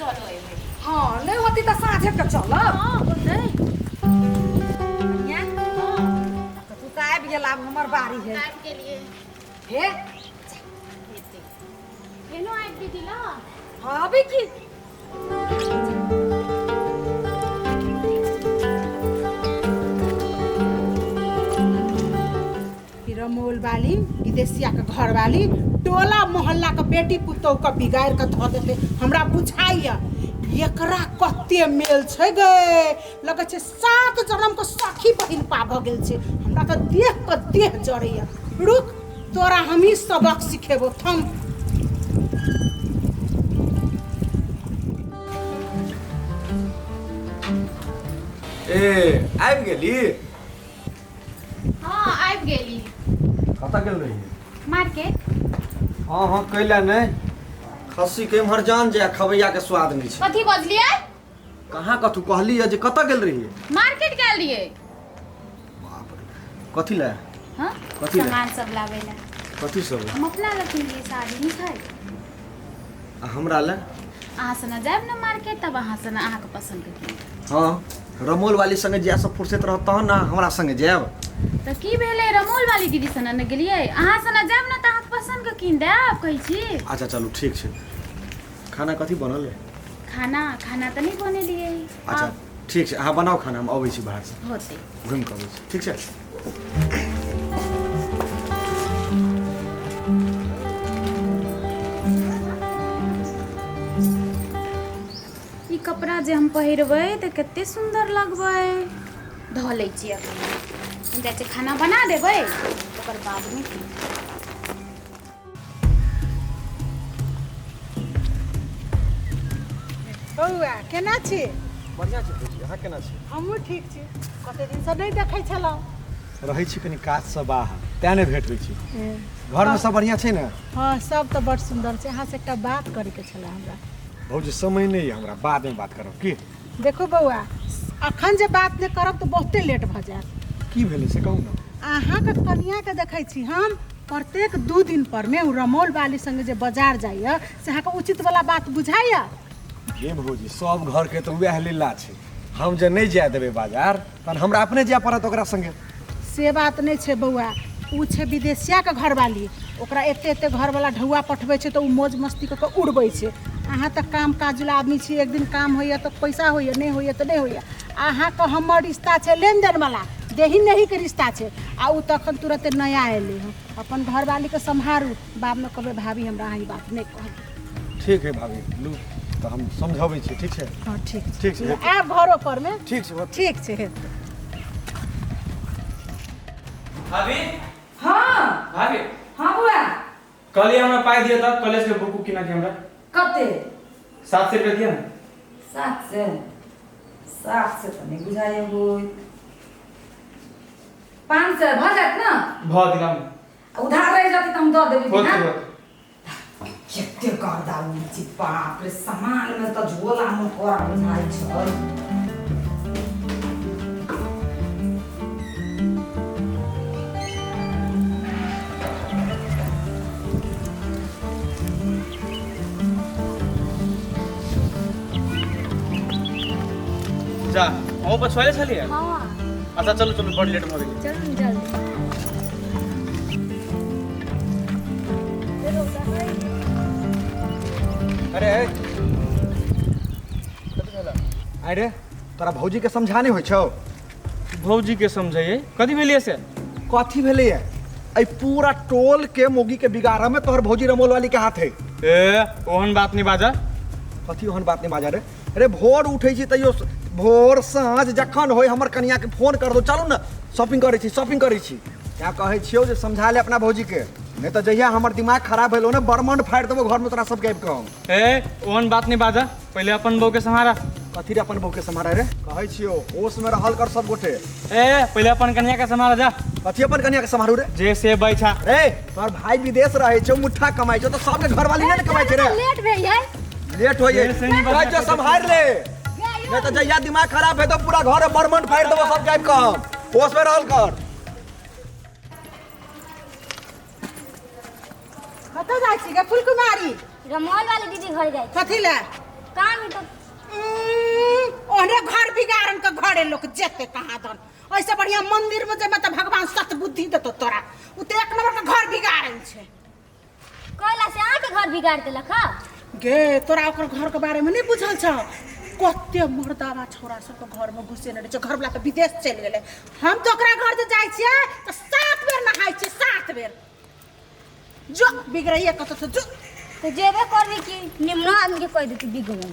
चलो एबै। हँ, नहि होती तऽ साँझे के चलब। हँ, होतै। कनिया, हँ। तऽ तू तऽ आबि गेल, आब हमर बारी है। आबि गेलियै। हे। हेतै, एनो आबि दीदी ल। हँ, अबै की। रमोल वाली विदेशिया के घर वाली टोला मोहल्ला के बेटी पुतोह के बिगाड़ के धऽ देतै, हमरा बुझाइया। एकरा कते मेल छै गे, लगै छै 7 जन्म के सखी बहिन पा भऽ गेल छै। हमरा तऽ देख के देह जरैया। रुक, तोरा हमही सबक सिखेबो, थम। ए, आबि गेली? हँ, आबि गेली। कतऽ गेल रही? मार्केट। हँ हँ, कैला नहि, खस्सी के इम्हर जान जाय, खबैया के स्वाद नहि छै। कथी बजलियै? कहाँ कथू कहली जे कतऽ गेल रही? मार्केट गेल रहियै। बाप रे, कथी लए? हाँ। कथी लए? सामान सब लाबै लए। कथी सब? हम अपना लए किनलियै साड़ी, नीक है? आ हमरा लए? अहाँ से न जायब ने मार्केट, तब अहाँ से न अहाँके पसंद के कीन। हँ, रमोल वाली संगे जाय से फुर्सत रहत तहन ने हमरा संगे जायब। तऽ की भेलै, रमोल वाली दीदी से ने गेलियै? अहाँ से न जायब ने तऽ अहाँके पसंद के कीन देब, कहै छी। अच्छा चलू, ठीक छै। खाना कथी बनल है? खाना, खाना तऽ नहि बनेलियै। अच्छा। आब ठीक छै, अहाँ बनाउ खाना, हम अबै छी बाहरसँ। होतै। घुमि कऽ अबै छी, ठीक छै? ई कपड़ा जे हम पहिरबै तऽ कते सुन्दर लगबै। धऽ लै छियै अखन। हम जाइ छियै, खाना बना देबै, ओकर बादमे। बौआ, केना छी? बढ़िआँ छी भौजी, अहाँ केना छी? हमहूँ ठीक छी। कते दिनसँ नहि देखै छलहुँ। रहै छी कनि काजसँ बाहर, तेँ नहि भेट होइ छै। घरमे सब बढ़िआँ छै ने? हँ, सब तऽ बड़ सुन्दर छै। अहाँसँ एकटा बात करैके छलै हमरा। भौजी, समय नहि यऽ हमरा, बादमे बात करब की? देखू बौआ, अखन जे बात नहि करब तऽ बहुते लेट भऽ जायत। की भेलै से कहू ने। अहाँके कनियाके देखै छी हम प्रत्येक 2 दिन पर मे ओ रमौल वाली संगे जे बाजार जाइए, से अहाँके उचित वाला बात बुझाइए? ये भौजी, सब घरके तऽ उएह लीला छै। हम जे नहि जाय देबै बाजार, तहन हमरा अपने जाय पड़त ओकरा संगे। से बात नहि छै बौआ। ओ छै विदेशियाके घरवाली, ओकरा एते एते घरवाला ढौआ पठबै छै तऽ ओ मौज मस्ती कऽ कऽ उड़बै छै। अहाँ तऽ काम काजवला आदमी छी, एक दिन काम होइए तऽ पैसा होइए, नहि होइए तऽ नहि होइए। अहाँके हमर रिश्ता छै लेनदेनवला, देही नेहीके रिश्ता छै, आ ओ तखन तुरन्ते नया एलै हँ। अपन घरवालीके सम्हारू, बादमे कहबै भाभी हमरा अहाँ ई बात नहि कहली। ठीक है भाभी, लू तऽ हम समझाबै छी, ठीक छै? हँ, ठीक छै। ठीक छै। आयब घरो परमे। ठीक छै। ठीक छै, हेतै। भाभी। हाँ। भाभी। हाँ बुआ। कहलियै हमरा पाइ दिअ तऽ कॉलेज के बुक उक किना के हमरा। कते? 700 रुपया दिअ ने। 700? 700 तऽ नहि बुझाइए होइत। 500 भऽ जायत ने? भऽ गेल। आ उधार रहि जेतै तऽ हम दऽ देबै। होतै। बिना होतै। कते गर्दा उड़ै छै, बाप रे, सामानमे तऽ झोला मकोड़ा बुझाइ छै। जा, अहूँ पछुआले छलियै? हँ। अच्छा चलू चलू, बड़ लेट भऽ गेलै। चलू ने जल्दी। अरे अरे, तोरा भौजी के समझा नहि होइ छौ? भौजी के समझैयै? कथी भेलियै से? कथी भेलैए? एहि पूरा टोल के मोगी के बिगाड़ा में तोहर भौजी रमोल वाली के हाथ है। ए, ओहन बात नहीं बाजा। कथी ओहन बात नहीं बाजा रे? अरे, भोर उठै छी तैयो भोर साँझ जखन होय, हमर कनिया के फोन कर दो, चलू ने शॉपिंग करै छी, शॉपिंग करै छी। क्या कहै छियौ जे समझा ले अपना भौजी के, नहीं तऽ जहिया हमर दिमाग खराब भेलो ने, बरमंड फाड़ि देबो घर में तोरा सबके आबि कऽ हम। ए, ओहन बात नहीं बाजा, पहिले अपन बहू के सम्हारा। कथी रे अपन बहू के सम्हारा रे? कहै छियौ, होश में रहल कर सब गोटे। ए, पहिले अपन कन्या के सम्हारा जा। कथी अपन कनिया के सम्हारू रे? जे से बैठा। रे, तोहर भाई विदेश रहै छौ, मुट्ठा कमाइ छौ, तऽ सबके घरवाली नहि ने कमाइ छै रे। लेट भेल है। लेट होइए। से नहीं बजा। कहै छियौ सम्हारि ले, नहीं तऽ जहिया दिमाग खराब हेतौ, पूरा घर में बरमंड फाड़ि देबो सबके आबि कऽ हम। होश में रहल कर। कतऽ जाइ छी गे फुलकुमारी? रमौल वाली दीदी घर जाइ छी। कथी लए? काम तो ओहने घर बिगाड़न के घरे लोग जेते कहाँ दन। ऐसे बढ़िया मंदिर में जेबे तऽ भगवान सतबुद्धि देतो तोरा। उ तऽ एक नंबर के घर बिगाड़न छै। कहला से अहाँ के घर बिगाड़ देलक ह? गे तोरा ओकर घर के बारे में नहीं बुझल छौ? कते मर्दावा छोरा सबके घर में घुसेने रहै छै, घरवला तऽ विदेश चलि गेलै। हम तऽ ओकरा घर जे जाइ छियै तऽ 7 बेर नहाइ छियै, 7 बेर। जो बिगड़ैया कतौ से जो। तो जेबे करबी कि निम्नो आदमी के कह देती बिगड़ल।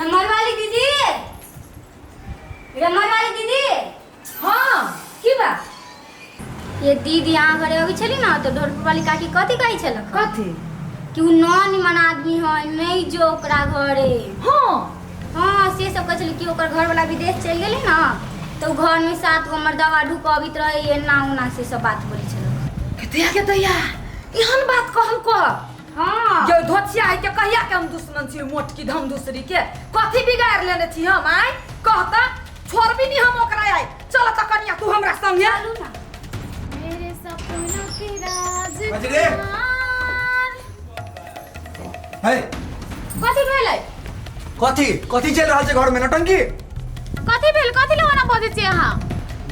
रमन वाली दीदी, रमन वाली दीदी। हाँ की बा? ये दीदी अहाँ घरे अबै छली ना तो ढोलपुर वाली काकी कथी कहै छलक? कथी? कि उ न निमन आदमी है, नहीं जो ओकरा घरे। हाँ हाँ से सब कहै छलै कि ओकर घर वाला विदेश चलि गेलै ना तो घर में 7 गो मर्दवा ढुकबित रहे एना ओना से सब बात बोलै छलक। कतया के दैया एहन बात कहल को? हाँ जो धोतिया है के कहिया के हम दुश्मन छी मोटकी धम दूसरी के कथी बिगाड़ लेने छी हम? आय कहता छोड़बी नहीं हम ओकरा। आय चल त कनिया तू हमरा संगे। चलू ना। मेरे सपनों के बजरे। राजकुमार। हे कथी भेलै? कथी कथी चल रहल छै घर में नौटंकी? कथी भेल? कथी ले ओना बजै छी अहाँ?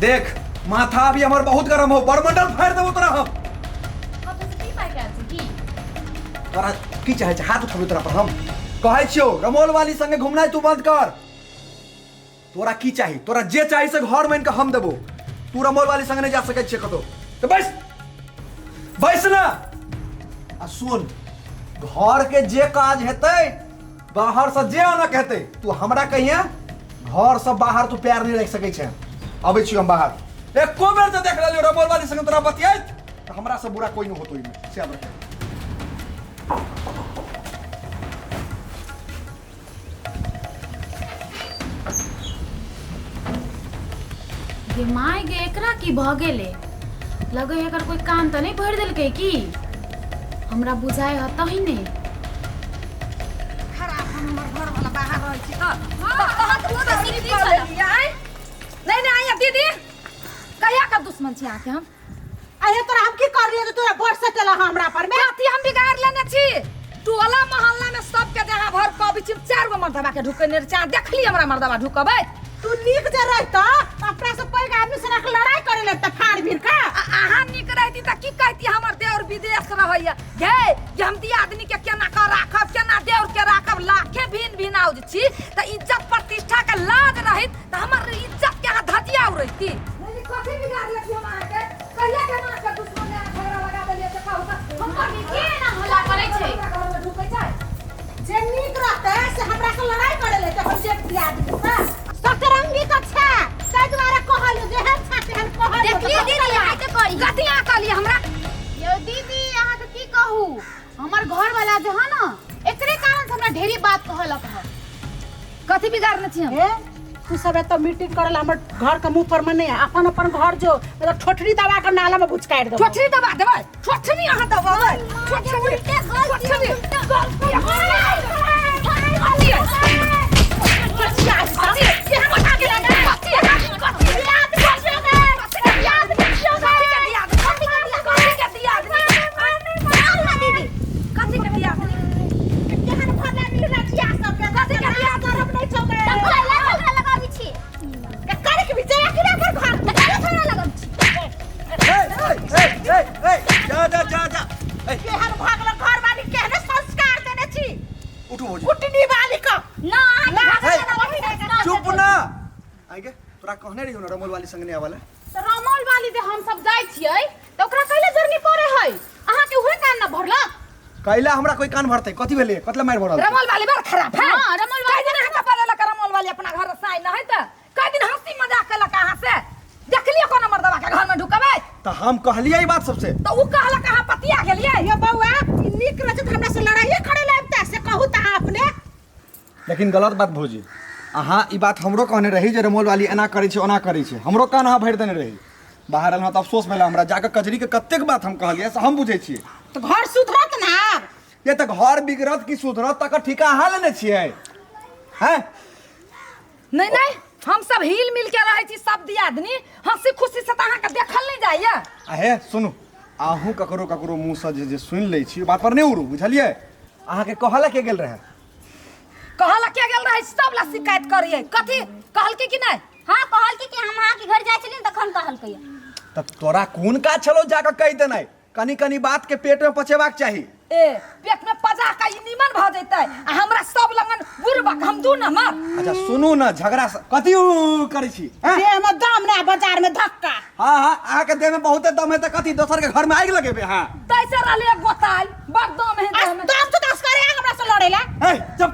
देख माथा अभी हमर बहुत गरम हो, बरमंडल फाड़ देबो तोरा हम। कतौ से की पाइ के आयल छी की? तोरा की चाहे छै? हाथ उठाबी तोरा पर हम कहै छियौ रमोल वाली संगे घुमनाइ तू बंद कर। तोरा की चाही? तोरा जे चाही से घर में हम देबो। तू रमोल वाली संगे नहीं जा सकै छियै कतौ। तो बैस बैस ना आ सुन, घर के जे काज हेतै बाहर से जे आना हेतै तू हमरा कहिया, घर से बाहर तू पैर नहीं रख सकै छै। अबै छियौ हम बाहर। एको बेर जे देख लेलियौ रमोल वाली संगे तोरा बतियाइत तऽ हमरा से बुरा कोई नहीं होतो एहिमे। से आब रख। गे my गे एकरा की भऽ गेलै? लगै एकर कोई कान तऽ नहि भरि देलकै की? हमरा बुझाइ हतही नहि। खराब हम हमर घर वाला बाहर रहै छी तऽ हाँ, तू तो तऽ सीधी सीधी छल। लेलियै। नहीं नहीं आइया दीदी कहिया का दुश्मन छी अहाँ के हम? अरे तोरा हम की करलियै जे तोरा बड़ सटेला हमरा पर में? कथी हम बिगाड़ लेने छी? टोला मोहल्ला में सबके देहा भर कबी छी, 4 गो मर्दबा के ढुकेने रहै छी। अहाँ देखली हमरा मर्दबा ढुकबै? तू नीक जे रहितऽ अपना से पैघ आदमी से रख लड़ाई करे लगता फाड़ भीड़ का। अहाँ नीक रहती तऽ की कहती हमर देवर विदेश रहैया गे, जे हम दियादनी के केना कऽ राखब, केना देवर के राखब, लाखे भिन भिन आउज छी तऽ इज्जत प्रतिष्ठा के लाज रहित तऽ हमर इज्जत के अहाँ धजिया उड़ैती। नहीं कथी बिगाड़ लेती हम अहाँके? कहिया के अहाँ के दुश्मन ने अहाँ झगड़ा लगा देलियै से कहू तऽ हम मम्मी के एना हल्ला करै छै? घर में ढुकै छै। जे नीक रहतै से हमरा से लड़ाई करे लेतै हम जे दियादनी से। सतरंगी के छै ताहि दुआरे कहलियौ जेहन छै तेहन कहलियौ। देखलियै दीदी अहाँ के करी। कथी अहाँ कहलियै हमरा? यौ दीदी अहाँके की कहू, हमर घर वाला जे है ना एकरे कारण से हमरा ढेरी बात कहलक हँ। कथी बिगाड़ने छी हम? ए तू सब एतऽ मीटिंग करल हमर घर के मुंह पर में नहीं, अपन अपन घर जो मतलब ठोठरी दबा के नाला में भुचकारि देबौ। ठोठरी दबा देबै? ठोठरी अहाँ दबाबै? ठोठरी उल्टे गलती, ठोठरी उल्टे गलती। केहन भरला मिलला छिया सबके कथी के बियाह करब नहीं छौ गे। झगड़ा लगाबै छी। करे के विचार कि पर घर झगड़ा लगाबै छी। ए ए ए ए जा जा जा जा ए केहन भागल घर वाली केहन संस्कार देने छी उठू भौजी। कुटनी वाली का ना अहाँ हे, के झगड़ा चुप ना। आइ गे तोरा कहने रहियौ ना रमोल वाली संग नहीं आवाला। तऽ रमौल वाली जे हम सब जाइ छियै तऽ ओकरा कैले जरनी पड़े है? अहाँके उहे कान न भरलक? कैला हमरा कोई कान भरतै? कथी भेलै? कतला मारि भरल? रमोल वाली बड़ खराब है। हाँ, रमोल वाली कई दिन अहाँके बनेलक रमोल वाली अपना घर साइ न है तऽ कई दिन हंसी मजाक केलक अहाँ से। देखलियै कोनो मर्दबा के घर में ढुकबै? तऽ हम कहलियै ई बात सबसे। तऽ उ कहलक अहाँ पतिया गेलियै। यो बौआ ई नीक रहै छै तऽ हमरा से लड़ाइए करे लागिता से कहू तऽ अहाँ अपने। लेकिन गलत बात भौजी, अहाँ ई बात हमरो कहने रही जे रमोल वाली एना करै छै ओना करै छै, हमरो कान अहाँ भरि देने रही। बाहर एलहुँ तऽ अफसोस भेल हमरा, जाकऽ कजरी के कतेक बात हम कहलियै से हम बुझै छियै। तऽ घर सुधरत ना आब? ये तऽ घर बिगड़त कि सुधरत तकर ठीका अहाँ लेने छियै हैं? नहीं नहीं हम सब हिल मिल के रहै छी सब दियादनी, हंसी खुशी से तऽ अहाँके देखल नहीं जाइया। आ हे सुनू, अहूँ ककरो ककरो मुँहसँ जे जे सुनि लै छी, बात पर नहि उड़ू, बुझलियै? अहाँके कहऽ के गेल रहै? कहला के गेल रहै? सब ला शिकायत करियै। कथी कहलकै कि नहि? हाँ, कहलकै कि हम अहाँके घर जाइ छलियै ने तखन कहलकै। तऽ तोरा कोन काज छलौ जाकऽ कहि देनाइ? कनि कनि बात के पेट में पचेबाक चाही। ए, पेट में पजा के ई निमन भ जैतै आ हमरा सब लगन बुढ़बक हम दू नंबर। अच्छा सुनू ने, झगड़ा कथी उ करै छी, हैं? देह में दम ना, बाजार में धक्का। हाँ हाँ, अहाँके देह में बहुते दम है तऽ कथी दोसर के घर में आगि लगेबै? हाँ, तैसे रहले गोताल बड़ दम है देह में। दम तो दस करे हमरा से लड़ेला। ए जब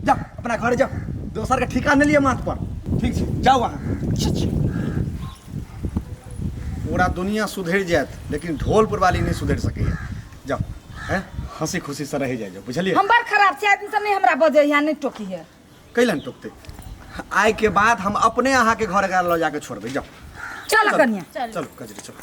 जाओ अपना घर जाओ, दोसर के ठिका नहीं लिए माथ पर। ठीक छै, जाओ अहाँ। पूरा दुनिया सुधरि जायत लेकिन ढोलपुर वाली नहीं सुधरि सकैया। जाओ, हैं, हंसी खुशी से रह जाए जाओ, बुझलिए? हम बड़ खराब छै, आदमी सब नहीं हमरा बजै या नहीं टोकी है। कैलन टोकते? आइ के बाद हम अपने अहाँ के घर लऽ जाके छोड़बै। जाओ। चल कनिया। चलो कजरी, चलो।